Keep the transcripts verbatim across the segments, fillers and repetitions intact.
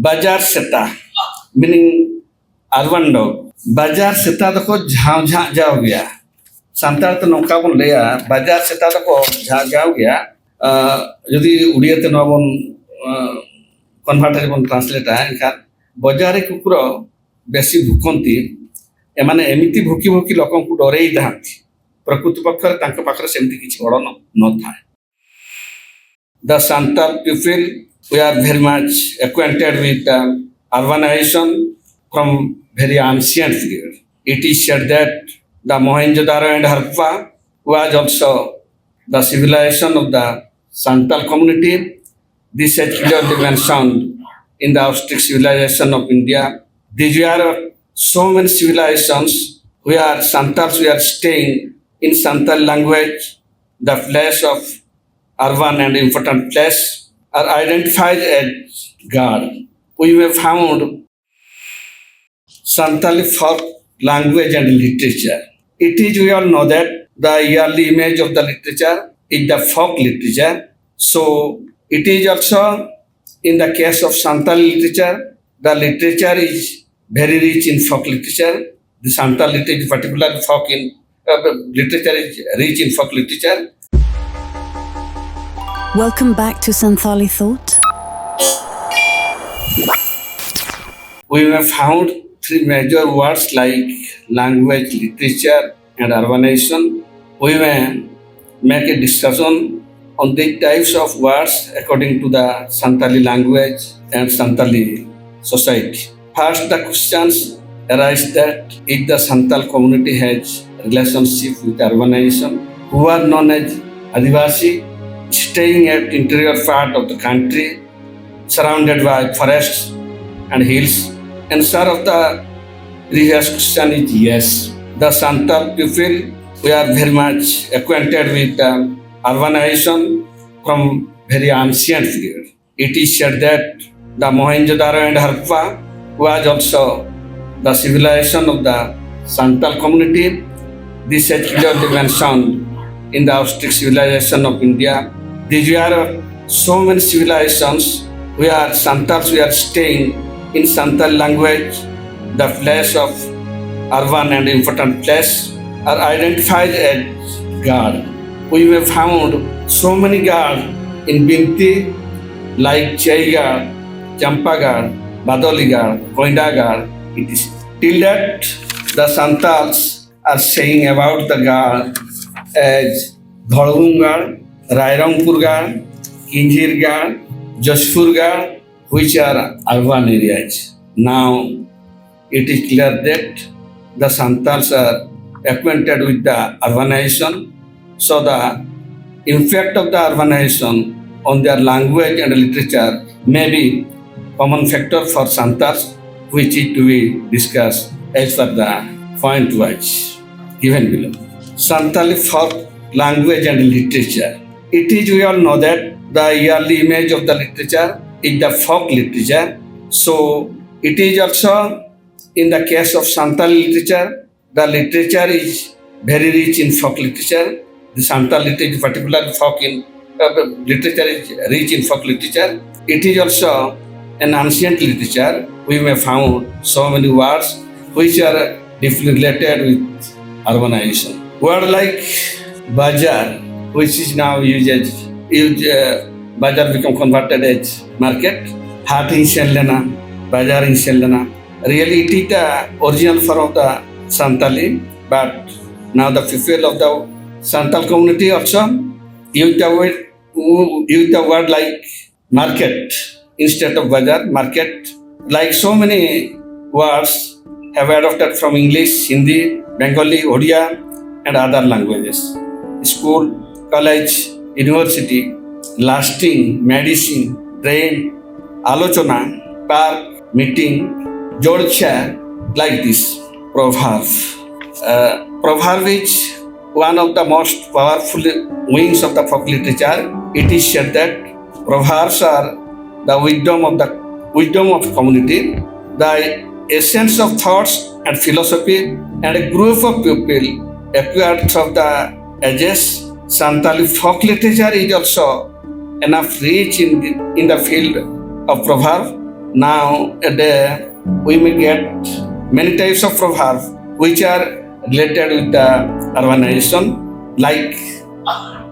ᱵᱟᱡᱟᱨ ᱥᱮᱛᱟ, meaning urban dog. ᱵᱟᱡᱟᱨ ᱥᱮᱛᱟ ᱫᱚᱠᱚ ᱡᱷᱟᱶ ᱡᱷᱟᱶ ᱡᱟᱣ ᱜᱮᱭᱟ᱾ ᱥᱟᱱᱛᱟᱲ ᱛᱮ ᱱᱚᱝᱠᱟ ᱵᱚᱱ ᱞᱟᱹᱭᱟ, ᱵᱟᱡᱟᱨ ᱥᱮᱛᱟ ᱫᱚᱠᱚ ᱡᱷᱟᱶ ᱡᱷᱟᱶ ᱜᱮᱭᱟ᱾ ᱟᱸ, ᱡᱩᱫᱤ ᱩᱲᱤᱭᱟ ᱛᱮ ᱱᱚᱣᱟ ᱵᱚᱱ, ᱟᱸ, convert ᱨᱮᱵᱚᱱ translate ᱟ, ᱮᱱᱠᱷᱟᱱ ᱵᱟᱡᱟᱨᱤ ᱠᱩᱠᱩᱨ ᱵᱮᱥᱤ ᱵᱷᱩᱠᱚᱱᱛᱤ, ᱮᱢᱟᱱᱮ ଏମିତି ଭୁକି ଭୁକି ଲୋକଙ୍କୁ ଡରେଇଥାନ୍ତି। ପ୍ରକୃତ ପକ୍ଷରେ ତାଙ୍କ ପାଖରେ ସେମିତି କିଛି ବଳ ନ-, ନଥାଏ। The Santal people, we are very much acquainted with the urbanization from very ancient period. It is said that the Mohenjo-daro and Harappa was also the civilization of the Santal community. This is clearly mentioned in the Aztec civilization of India. These were so many civilizations where Santals were staying in Santal language, the place of urban and important place are identified as Gad. We may found Santali folk language and literature. It is, we all know that the yearly image of the literature is the folk literature. So it is also in the case of Santali literature, the literature is very rich in folk literature. The Santal literature, particularly folk in, uh, literature is rich in folk literature. Welcome back to Santhali Thought. We may found three major words like language, literature, and urbanization. We may make a discussion on these types of words according to the Santali language and Santali society. First, the questions arise that if the Santal community has relationship with urbanization, who are known as Adivasi, staying at interior part of the country, surrounded by forests and hills? Answer of the previous question is yes. The Santal people, we are very much acquainted with the urbanization from very ancient period. It is said that the Mohenjo-daro and Harappa was also the civilization of the Santal community. This is clearly mentioned in the Aztec civilization of India. These were so many civilizations where Santals were staying in Santal language, the place of urban and important place are identified as Gar. We may found so many Gar in Binti like Chaigar, Champagar, Badoligar, Koindagar, et cetera. Till that, the Santals are saying about the Gar as Dholgungar, Rairangpurgar, Kinjirgar, Joshpurgar, which are urban areas. Now, it is clear that the Santals are acquainted with the urbanization, so the impact of the urbanization on their language and literature may be common factor for Santals, which is to be discussed as per the point was given below. Santali folk language and literature. It is, we all know that the yearly image of the literature is the folk literature. So it is also in the case of Santali literature, the literature is very rich in folk literature. The Santal literature, particularly folk in uh, literature, is rich in folk literature. It is also an ancient literature. We may found so many words which are deeply related with urbanization. Word like bazar, which is now used as used, uh, bazar become converted as market. Hat in Shenlena, bazar in Shenlena. Really, it is the original form of the Santali, but now the people of the Santal community also use the word, use the word like market instead of bazar, market. Like so many words have adopted from English, Hindi, Bengali, Odia, and other languages. School, college, university, lasting, medicine, train, alochona, park, meeting, jolchia, like this. Proverb. Uh, proverb is one of the most powerful wings of the folk literature. It is said that proverbs are the wisdom of the wisdom of community, the essence of thoughts and philosophy, and a group of people acquired through the ages. Santali folk literature is also enough rich in the, in the field of proverb. Now, a day we may get many types of proverbs which are related with the urbanization, like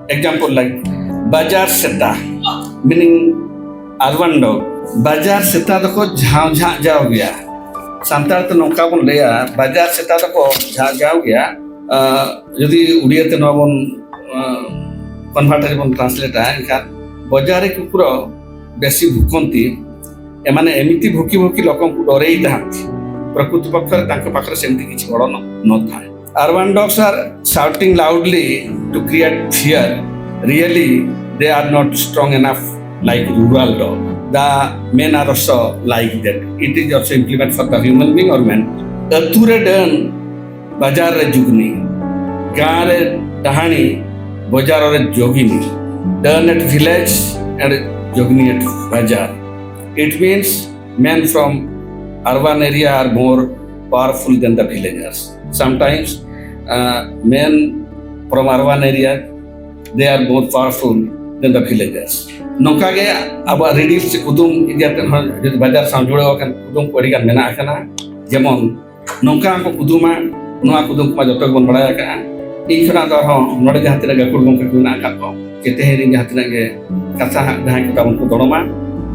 example like ᱵᱟᱡᱟᱨ ᱥᱮᱛᱟ, meaning urban dog. ᱵᱟᱡᱟᱨ ᱥᱮᱛᱟ ᱫᱚᱠᱚ ᱡᱷᱟᱶ ᱡᱷᱟᱶ ᱡᱟᱣ ᱜᱮᱭᱟ᱾ ᱥᱟᱱᱛᱟᱲ ᱛᱮ ᱱᱚᱝᱠᱟ ᱵᱚᱱ ᱞᱟᱹᱭᱟ, ᱵᱟᱡᱟᱨ ᱥᱮᱛᱟ ᱫᱚᱠᱚ ᱡᱷᱟᱶ ᱡᱷᱟᱶ ᱜᱮᱭᱟ᱾ ᱟᱸ, ᱡᱩᱫᱤ ᱩᱲᱤᱭᱟ ᱛᱮ ᱱᱚᱣᱟ ᱵᱚᱱ, ᱟᱸ, convert ᱨᱮᱵᱚᱱ translate ᱟ, ᱮᱱᱠᱷᱟᱱ ᱵᱚᱡᱟᱨᱤ ᱠᱩᱠᱩᱨ ᱵᱮᱥᱤ ᱵᱷᱩᱠᱚᱱᱛᱤ, ଏମାନେ ଏମିତି ଭୁକି ଭୁକି ଲୋକଙ୍କୁ ଡରେଇଥାନ୍ତି, ପ୍ରକୃତ ପକ୍ଷରେ ତାଙ୍କ ପାଖରେ ସେମିତି କିଛି ବଳ ନ- ନଥାଏ। Urban dogs are shouting loudly to create fear. Really, they are not strong enough like rural dog. The men are also like that. It is also implement for the human being or man. ᱟᱹᱛᱩ ᱨᱮ ᱰᱟᱹᱱ, ᱵᱟᱡᱟᱨ ᱨᱮ ᱡᱩᱜᱽᱱᱤ᱾ ᱜᱟᱸ ᱨᱮ ᱰᱟᱦᱟᱱᱤ, ᱵᱚᱡᱟᱨ ᱨᱮ ᱡᱚᱜᱤᱱᱤ᱾ Done at village and ᱡᱚᱜᱽᱱᱤ at ᱵᱟᱡᱟᱨ. It means men from urban area are more powerful than the villagers. Sometimes uh, men from urban area, they are more powerful than the villagers. ᱱᱚᱝᱠᱟ ᱜᱮ ᱟᱵᱚᱣᱟᱜ ᱨᱤᱰᱤᱞ ᱥᱮ ᱠᱩᱫᱩᱢ ᱤᱫᱤ ᱠᱟᱛᱮ ᱦᱚᱸ ᱡᱩᱫᱤ ᱵᱟᱡᱟᱨ ᱥᱟᱶ ᱡᱩᱲᱟᱹᱣ ᱟᱠᱟᱱ ᱠᱩᱫᱩᱢ ᱠᱚ ᱟᱹᱰᱤ ᱜᱟᱱ ᱢᱮᱱᱟᱜ ᱟᱠᱟᱱᱟ᱾ ᱡᱮᱢᱚᱱ ᱱᱚᱝᱠᱟ ᱠᱚ ᱠᱩᱫᱩᱢᱟ, ᱱᱚᱣᱟ ᱠᱩᱫᱩᱢ ᱠᱚᱢᱟ ᱡᱚᱛᱚ ᱜᱮᱵᱚᱱ ᱵᱟᱲᱟᱭ ᱟᱠᱟᱫᱼᱟ᱾ ᱤᱧ ᱠᱷᱚᱱᱟᱜ ᱫᱚ ᱟᱨᱦᱚᱸ ᱱᱚᱰᱮ ᱡᱟᱦᱟᱸ ᱛᱤᱱᱟᱹᱜ ᱜᱟᱹᱠᱷᱩᱲ ᱜᱚᱢᱠᱮ ᱠᱚ ᱢᱮᱱᱟᱜ ᱟᱠᱟᱫ ᱠᱚ, ᱡᱮ ᱛᱮᱦᱮᱧ ᱨᱮᱱ ᱡᱟᱦᱟᱸ ᱛᱤᱱᱟᱹᱜ ᱜᱮ ᱠᱟᱛᱷᱟ ᱦᱟᱸᱜ ᱡᱟᱦᱟᱸᱭ ᱠᱚ ᱛᱟᱵᱚᱱ ᱠᱚ ᱫᱚᱲᱚᱢᱟ,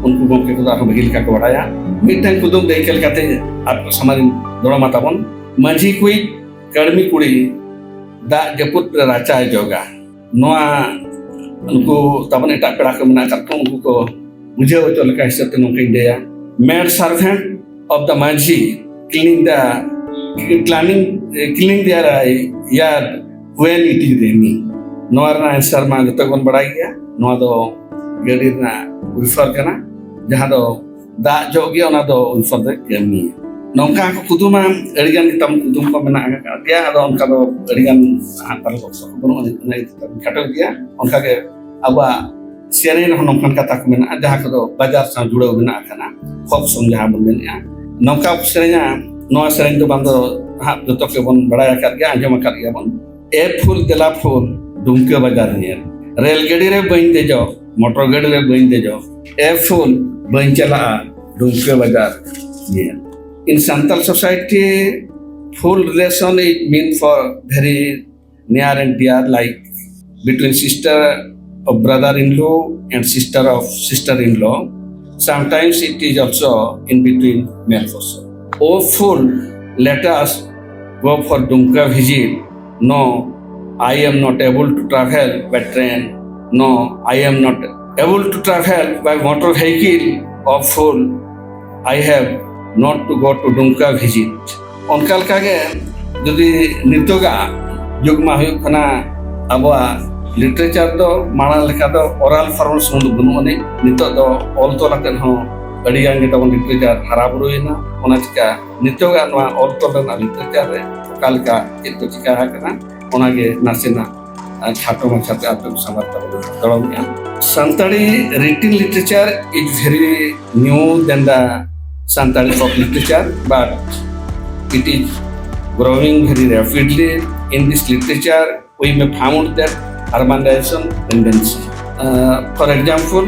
ᱩᱱᱠᱩ ᱜᱚᱢᱠᱮ ᱠᱚᱫᱚ ᱟᱨᱦᱚᱸ ᱵᱷᱟᱹᱜᱤ ᱞᱮᱠᱟ ᱠᱚ ᱵᱟᱲᱟᱭᱟ᱾ ᱢᱤᱫᱴᱟᱝ ᱠᱩᱫᱩᱢ ᱫᱟᱹᱭᱠᱟᱹ ᱞᱮᱠᱟᱛᱮ ᱟᱯᱮ ᱥᱟᱢᱟᱝ ᱨᱤᱧ ᱫᱚᱲᱚᱢᱟ ᱛᱟᱵᱚᱱ᱾ ᱢᱟᱹᱡᱷᱤ ᱠᱩᱲᱤ, ᱠᱟᱹᱲᱢᱤ ᱠᱩᱲᱤ, ᱫᱟᱜ ᱡᱟᱹᱯᱩᱫ ᱨᱮ ᱨᱟᱪᱟᱭ ᱡᱚᱜᱟ᱾ ᱱᱚᱣᱟ ᱩᱱᱠᱩ ᱛᱟᱵᱚᱱ ᱮᱴᱟᱜ ᱯᱮᱲᱟ ᱠᱚ ᱢᱮᱱᱟᱜ ᱟᱠᱟᱫ ᱠᱚ, ᱩᱱᱠᱩ ᱠᱚ ᱵᱩᱡᱷᱟᱹᱣ ᱦᱚᱪᱚ ᱞᱮᱠᱟ ᱦᱤᱥᱟᱹᱵ ᱛᱮ ᱱᱚᱝᱠᱟᱧ ᱞᱟᱹᱭᱟ᱾ Maid servant of the ᱢᱟᱹᱡᱷᱤ cleaning the, cleaning, cleaning their yard when it is raining. ᱱᱚᱣᱟ ᱨᱮᱱᱟᱜ answer ᱢᱟ ᱡᱚᱛᱚ ᱜᱮᱵᱚᱱ ᱵᱟᱲᱟᱭ ᱜᱮᱭᱟ᱾ ᱱᱚᱣᱟ ᱫᱚ ᱜᱟᱹᱰᱤ ᱨᱮᱱᱟᱜ ᱩᱭᱯᱷᱟᱨ ᱠᱟᱱᱟ, ᱡᱟᱦᱟᱸ ᱫᱚ ᱫᱟᱜ ᱡᱚᱜ ᱜᱮᱭᱟ, ᱚᱱᱟ ᱫᱚ ᱩᱭᱯᱷᱟᱨ ᱫᱚᱭ ᱠᱟᱹᱢᱤᱭᱟ᱾ ᱱᱚᱝᱠᱟ ᱠᱚ ᱠᱩᱫᱩᱢᱟ, ᱟᱹᱰᱤᱜᱟᱱ ᱜᱮ ᱛᱟᱵᱚᱱ ᱠᱩᱫᱩᱢ ᱠᱚ ᱢᱮᱱᱟᱜ ᱟᱠᱟᱫ ᱜᱮᱭᱟ᱾ ᱟᱫᱚ ᱚᱱᱠᱟ ᱫᱚ ᱟᱹᱰᱤᱜᱟᱱ ᱦᱟᱸᱜ ᱛᱟᱞᱮ ᱚᱠᱛᱚ ᱠᱚ ᱵᱟᱹᱱᱩᱜᱼᱟ, ᱚᱱᱟ ᱤᱫᱤ ᱛᱮᱵᱚᱱ ᱠᱷᱟᱴᱚ ᱤᱫᱤᱭᱟ᱾ ᱚᱱᱠᱟᱜᱮ ᱟᱵᱚᱣᱟᱜ ᱥᱮᱨᱮᱧ ᱨᱮᱦᱚᱸ ᱱᱚᱝᱠᱟᱱ ᱠᱟᱛᱷᱟ ᱠᱚ ᱢᱮᱱᱟᱜᱼᱟ, ᱡᱟᱦᱟᱸ ᱠᱚᱫᱚ ᱵᱟᱡᱟᱨ ᱥᱟᱶ ᱡᱩᱲᱟᱹᱣ ᱢᱮᱱᱟᱜ ᱟᱠᱟᱱᱟ, folk song ᱡᱟᱦᱟᱸ ᱵᱚᱱ ᱢᱮᱱᱮᱫᱼᱟ᱾ ᱱᱚᱝᱠᱟ ᱠᱚ ᱥᱮᱨᱮᱧᱟ, ᱱᱚᱣᱟ ᱥᱮᱨᱮᱧ ᱫᱚ ᱵᱟᱝ ᱫᱚ ᱦᱟᱸᱜ ᱡᱚᱛᱚ ᱜᱮᱵᱚᱱ ᱵᱟᱲᱟᱭ ᱟᱠᱟᱫ ᱜᱮᱭᱟ, ᱟᱸᱡᱚᱢ ᱟᱠᱟᱫ ᱜᱮᱭᱟ ᱵᱚᱱ᱾ ᱮ ᱯᱷᱩᱞ ᱫᱮᱞᱟ ᱯᱷᱩᱞ ᱰᱩᱢᱠᱟᱹ ᱵᱟᱡᱟᱨ ᱧᱮᱞ, ᱨᱮᱞ ᱜᱟᱹᱰᱤ ᱨᱮ ᱵᱟᱹᱧ ᱫᱮᱡᱚᱜ, ᱢᱚᱴᱚᱨ ᱜᱟᱹᱰᱤ ᱨᱮ ᱵᱟᱹᱧ ᱫᱮᱡᱚᱜ, ᱮ ᱯᱷᱩᱞ, ᱵᱟᱹᱧ ᱪᱟᱞᱟᱜᱼᱟ ᱰᱩᱢᱠᱟᱹ ᱵᱟᱡᱟᱨ ᱧᱮᱞ᱾ In Santal society, full relation is mean for very near and dear, like between sister of brother-in-law and sister of sister-in-law. Sometimes it is also in between male person. Oh fool, let us go for Dumka visit. No, I am not able to travel by train. No, I am not able to travel by motor vehicle. Oh fool, I have not to go to Dumka visit. ᱚᱱᱠᱟ ᱞᱮᱠᱟᱜᱮ ᱡᱩᱫᱤ ᱱᱤᱛᱚᱜᱟᱜ ᱡᱩᱜᱽ ᱢᱟ ᱦᱩᱭᱩᱜ ᱠᱟᱱᱟ, ᱟᱵᱚᱣᱟᱜ literature ᱫᱚ ᱢᱟᱲᱟᱝ ᱞᱮᱠᱟ ᱫᱚ ᱚᱨᱟᱞ ᱯᱷᱚᱨᱢ ᱥᱩᱢᱩᱝ ᱫᱚ ᱵᱟᱹᱱᱩᱜ ᱟᱹᱱᱤᱡ᱾ ᱱᱤᱛᱚᱜ ᱫᱚ ᱚᱞ ᱛᱚᱞ ᱟᱛᱮᱫ ᱦᱚᱸ ᱟᱹᱰᱤ ᱜᱟᱱ ᱜᱮ ᱛᱟᱵᱚᱱ ᱞᱤᱴᱟᱨᱮᱪᱟᱨ ᱦᱟᱨᱟ ᱵᱩᱨᱩᱭᱮᱱᱟ᱾ ᱚᱱᱟ ᱪᱤᱠᱟ ᱱᱤᱛᱚᱜᱟᱜ ᱱᱚᱣᱟ ᱚᱞ ᱛᱚᱞ ᱨᱮᱱᱟᱜ ᱞᱤᱴᱟᱨᱮᱪᱟᱨ ᱨᱮ ᱚᱠᱟ ᱞᱮᱠᱟ ᱪᱮᱫ ᱠᱚ ᱪᱤᱠᱟ ᱟᱠᱟᱱᱟ, ᱚᱱᱟᱜᱮ ᱱᱟᱥᱮᱱᱟᱜ ᱟᱨ ᱠᱷᱟᱴᱚ ᱢᱟᱪᱷᱟᱛᱮ ᱟᱯᱮ ᱠᱚ ᱥᱟᱢᱟᱝ ᱛᱮᱵᱚᱱ ᱫᱚᱦᱚᱭᱮᱫᱼᱟ᱾ Santali written literature is very new than the Santali folk literature, but it is growing very rapidly. In this literature, we may found that urbanization tendency. Uh, for example,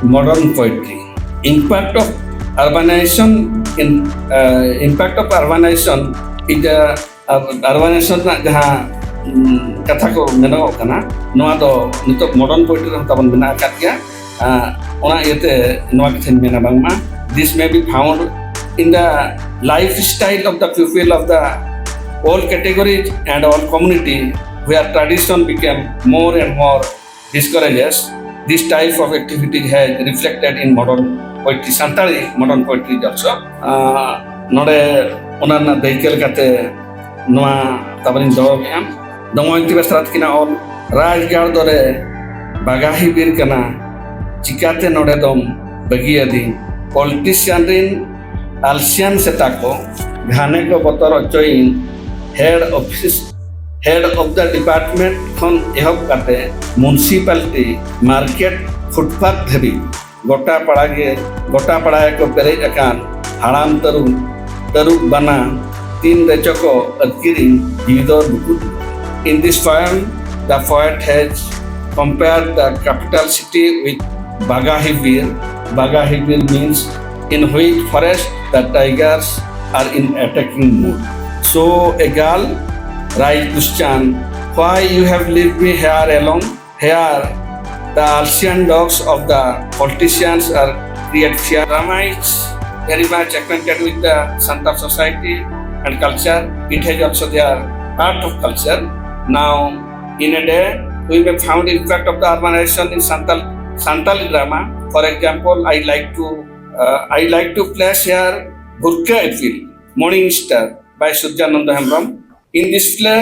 modern poetry. Impact of urbanization in uh, impact of urbanization is the urbanization ᱨᱮᱱᱟᱜ ᱡᱟᱦᱟᱸ ᱠᱟᱛᱷᱟ ᱠᱚ ᱢᱮᱱᱚᱜᱚᱜ ᱠᱟᱱᱟ, ᱱᱚᱣᱟ ᱫᱚ ᱱᱤᱛᱚᱜ modern poetry ᱨᱮᱦᱚᱸ ᱛᱟᱵᱚᱱ ᱢᱮᱱᱟᱜ ᱟᱠᱟᱫ ᱜᱮᱭᱟ᱾ ᱚᱱᱟ ᱤᱭᱟᱹᱛᱮ ᱱᱚᱣᱟ ᱠᱟᱛᱷᱟᱧ ᱢᱮᱱᱟ ᱵᱟᱝᱢᱟ, this may be found in the lifestyle of the people of the all categories and all community, where tradition became more and more discourages. This type of activity has reflected in modern poetry, Santali modern poetry also. ᱱᱚᱰᱮ ᱚᱱᱟ ᱨᱮᱱᱟᱜ ᱫᱟᱹᱭᱠᱟᱹ ᱞᱮᱠᱟᱛᱮ ᱱᱚᱣᱟ ᱛᱟᱵᱚᱱᱤᱧ ᱫᱚᱦᱚ ᱠᱮᱫᱼᱟ᱾ ᱫᱚᱢᱚᱭᱚᱱᱛᱤ ᱵᱮᱥᱨᱟ ᱛᱟᱹᱠᱤᱱᱟᱜ ᱚᱞ, ᱨᱟᱡᱽᱜᱟᱲ ᱫᱚᱨᱮ ᱵᱟᱜᱟᱦᱤ ᱵᱤᱨ ᱠᱟᱱᱟ, ᱪᱤᱠᱟᱛᱮ ᱱᱚᱰᱮ ᱫᱚᱢ ᱵᱟᱹᱜᱤᱭᱟᱫᱤᱧ? ᱯᱚᱞᱤᱴᱤᱥᱤᱭᱟᱱ ᱨᱤᱱ ᱟᱞᱥᱤᱭᱟᱱ ᱥᱮᱛᱟ ᱠᱚ, ᱜᱷᱟᱱᱮ ᱠᱚ ᱵᱚᱛᱚᱨ ᱚᱪᱚᱭᱤᱧ᱾ Head office, head of the department ᱠᱷᱚᱱ ᱮᱦᱚᱵ ᱠᱟᱛᱮ ᱢᱩᱱᱥᱤᱯᱟᱞᱤᱴᱤ, ᱢᱟᱨᱠᱮᱴ, ᱯᱷᱩᱴᱯᱟᱛ ᱫᱷᱟᱹᱵᱤᱡ ᱜᱚᱴᱟ ᱯᱟᱲᱟ ᱜᱮ, ᱜᱚᱴᱟ ᱯᱟᱲᱟ ᱜᱮᱠᱚ ᱯᱮᱨᱮᱡ ᱟᱠᱟᱱ ᱦᱟᱲᱟᱢ ᱛᱟᱹᱨᱩᱵ, ᱛᱟᱹᱨᱩᱵ ᱵᱟᱱᱟ᱾ ᱛᱤᱱ ᱨᱮᱪᱚ ᱠᱚ ᱟᱹᱛᱠᱤᱨᱤᱧ, ᱡᱤᱣᱤ ᱫᱚ ᱫᱩᱠᱩᱫ᱾ In this poem, the poet has Compare the capital city with Bagahibir. Bagahibir means in which forest the tigers are in attacking mood. So a girl raised question, "Why you have left me here alone? Here the Alsian dogs of the politicians are create fear." Drama is very much acquainted with the Santal society and culture. It has also their part of culture. Now, in a day, we may found impact of the urbanization in Santal, Santal drama. For example, I like to uh, I like to place here Burka Appeal, Morning Star by Surjananda Hembrom. In this play,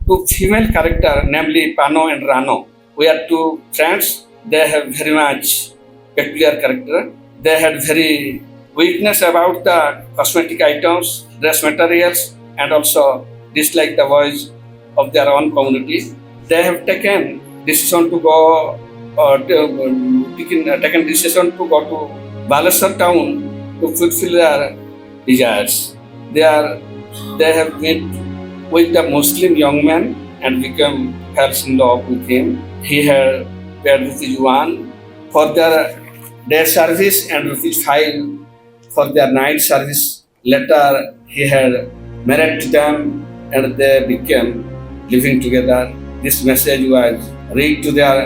two female character, namely Pano and Rano, were two friends. They have very much peculiar character. They had very weakness about the cosmetic items, dress materials, and also dislike the voice of their own community. They have taken decision to go, uh, to, um, taken, uh, taken decision to go to Baleswar town to fulfill their desires. They are, they have met with the Muslim young man and become false in love with him. He had paid rupees one for their day service and rupees five for their night service. Later, he had married to them and they became living together. This message was read to their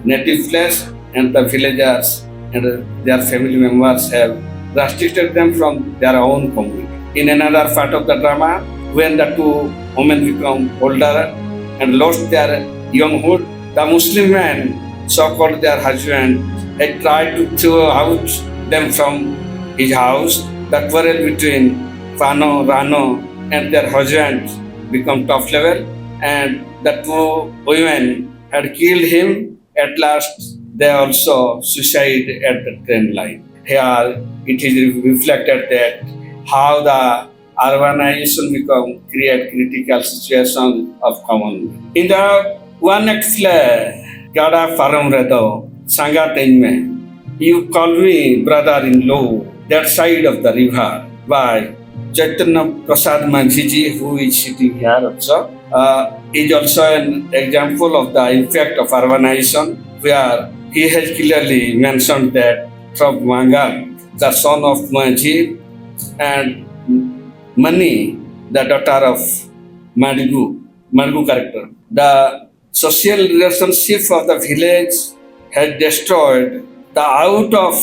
native place, and the villagers and their family members have restricted them from their own community. In another part of the drama, when the two women become older and lost their younghood, the Muslim man, so-called their husband, had tried to throw out them from his house. The quarrel between Pano, Rano, and their husband become top level, and the two women had killed him. At last, they also suicide at the train line. Here, it is reflected that how the urbanization become create critical situation of common. In the one act play, Gada Parom Redo, Sanga Tenme, you call me brother-in-law, that side of the river, by Chaitanya Prasad Manjiji, who is sitting here also. uh, is also an example of the impact of urbanization, where he has clearly mentioned that from Mangal, the son of Manjhi, and Mani, the daughter of Madgu, Madgu character. The social relationship of the village has destroyed the out of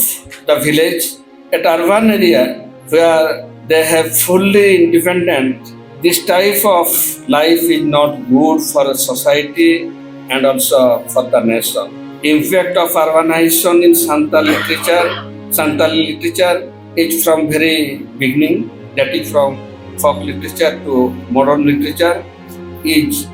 the village at urban area where they have fully independent. This type of life is not good for a society and also for the nation. Impact of urbanization in Santal literature. Santal literature is from very beginning, that is from folk literature to modern literature, is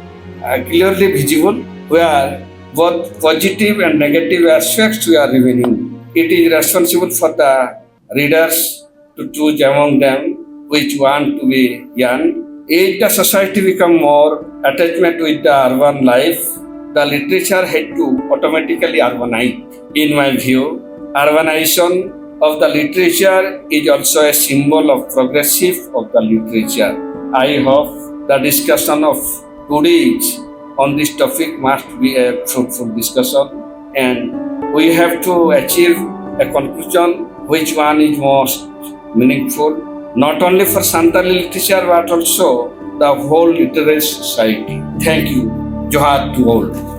uh, clearly visible, where both positive and negative aspects were remaining. It is responsible for the readers to choose among them which one to be young. As the society become more attachment with the urban life, the literature had to automatically urbanize. In my view, urbanization of the literature is also a symbol of progressive of the literature. I hope the discussion of today on this topic must be a fruitful discussion, and we have to achieve a conclusion which one is most meaningful, not only for Santali literature but also the whole literary society. Thank you. Johar to all.